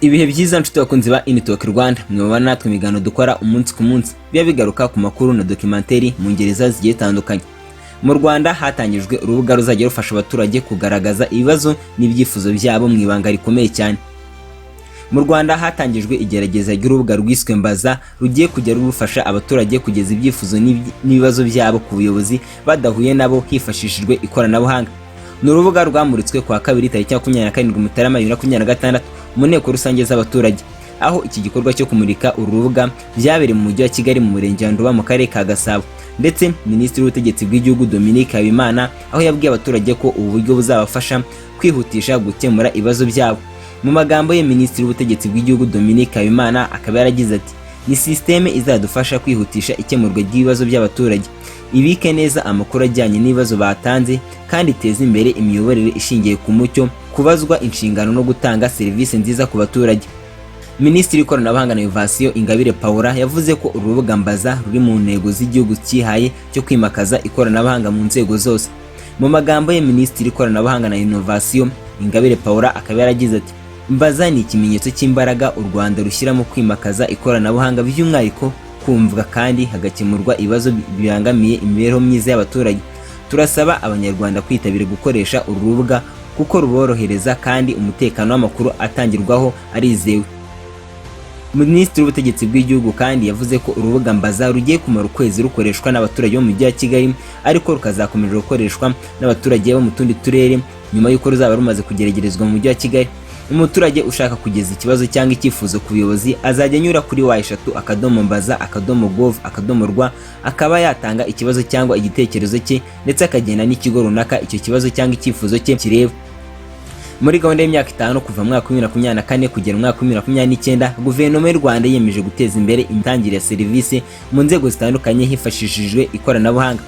Ibihe byiza, nshuti bakunzi ba Intalk Rwanda, mwebana natwe ibiganiro dukora umunsi ku munsi biba bigaruka ku makuru na documentary mu ngeri zigiye zitandukanye. Mu Rwanda hatangijwe urubuga ruzajya rufasha abaturage kugaragaza ibibazo n'ibyifuzo byabo mu ibanga rikomeye cyane. Mu Rwanda hatangijwe igerageza ry'urubuga rwiswe Mbaza, rugiye kujya rufasha abaturage kugeza ibyifuzo n'ibibazo byabo ku buyobozi badahuye nabo, hifashishijwe ikoranabuhanga. Ni urubuga rwamuritswe kuwa kabiri, tariki 27 Mutarama 2026, mu nteko rusange z'abaturage, aho iki gikorwa cyo kumurika uru rubuga byabereye mu Mujyi wa Kigali, mu Murenge wa Nduba, mu Karere ka Gasabo. Ndetse Minisitiri w'Ubutegetsi bw'Igihugu Dominique Habimana aho yabwiye abaturage ko ubu buryo buzabafasha kwihutisha gukemura ibibazo byabo. Mu magambo ye, Minisitiri w'Ubutegetsi bw'Igihugu Dominique Habimana akaba yaragize ati: "Ni sisiteme izadufasha kwihutisha ikemurwa ry'ibibazo by'abaturage, ibike neza amakuru ajyanye n'ibibazo batanze, kandi iteze imbere imiyoborere ishingiye ku mucyo, kubazwa inshingano no gutanga serivisi nziza ku baturage." Minisitiri w'Ikoranabuhanga na Inovasiyo Ingabire Paula yavuze ko urubuga Mbaza ruri mu ntego z'igihugu cyihaye cyo kwimakaza ikoranabuhanga mu nzego zose. Mu magambo ye, Minisitiri w'Ikoranabuhanga na Inovasiyo Ingabire Paula akaba yaragize ati: "Mbaza ni ikimenyetso cy'imbaraga u Rwanda rushyira mu kwimakaza ikoranabuhanga, by'umwihariko kumvwa kandi hagakemurwa ibibazo bibangamiye imibereho myiza y'abaturage. Turasaba Abanyarwanda kwitabira gukoresha uru rubuga kuko ruborohereza kandi umutekano w'amakuru atangirwaho arizewe." Minisitiri w'Ubutegetsi bw'Igihugu kandi yavuze ko urubuga Mbaza rugiye kumara ukwezi rukoreshwa n'abaturage bo mu Mujyi wa Kigali, ariko rukazakomeza gukoreshwa n'abaturage bo mu tundi turere nyuma y'uko ruzaba rumaze kugeragerezwa mu Mujyi wa Kigali. Umuturage ushaka kugeza ikibazo cyangwa icyifuzo ku buyobozi azajya anyura kuri www.mbaza.gov.rw, akaba yatanga ikibazo cyangwa igitekerezo cye, ndetse akagena n'ikigo runaka icyo kibazo cyangwa icyifuzo cye kireba. Muri gahunda y'imyaka 5, kuva mu mwaka wa 2024 kugera mu mwaka wa 2029, Guverinoma y'u Rwanda yiyemeje guteza imbere imitangire ya serivisi mu nzego zitandukanye hifashishijwe ikoranabuhanga.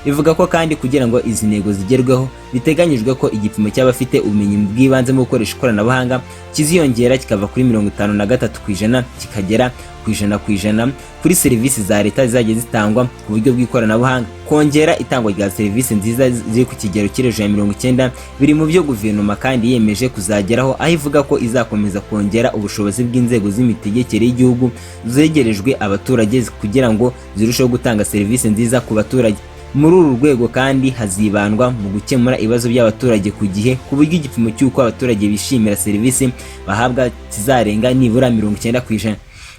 Ivuga ko kandi kugira ngo izi ntego zigerweho, biteganyijwe ko igipimo cy'abafite ubumenyi bw'ibanze mu gukoresha ikoranabuhanga kiziyongera kikava kuri 53% kikagera ku 100% kuri serivisi za leta zizajya zitangwa ku buryo bw'ikoranabuhanga. Kongera itangwa rya serivisi nziza ziri ku kigero kiri hejuru ya 90 biri mu byo guverinoma kandi yiyemeje kuzageraho, aho ivuga ko izakomeza kongera ubushobozi bw'inzego z'imitegekere y'igihugu zegerejwe abaturage kugira ngo zirusheho gutanga serivisi nziza ku baturage. Muri uru rwego kandi hazibandwa mu gukemura ibibazo by'abaturage ku gihe, ku buryo igipimo cy'uko abaturage bishimira serivisi bahabwa kizarenga nibura 90%.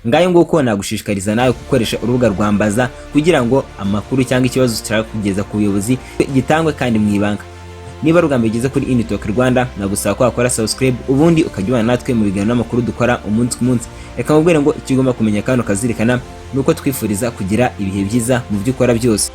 Ngayo nguko, nagushishikariza nawe gukoresha urubuga rwa Mbaza kugira ngo amakuru cyangwa ikibazo ushaka kugeza ku buyobozi gitangwe kandi mu ibanga. Niba ari ubwa mbere ugeze kuri Intalk Rwanda, nagusaba ko wakora subscribe, ubundi ukajya ubana natwe mu biganiro n'amakuru dukora umunsi ku munsi. Reka mubwire ngo icyo ugomba kumenya kandi ukazirikana ni uko twifuriza kugira ibihe byiza mu byo ukora byose.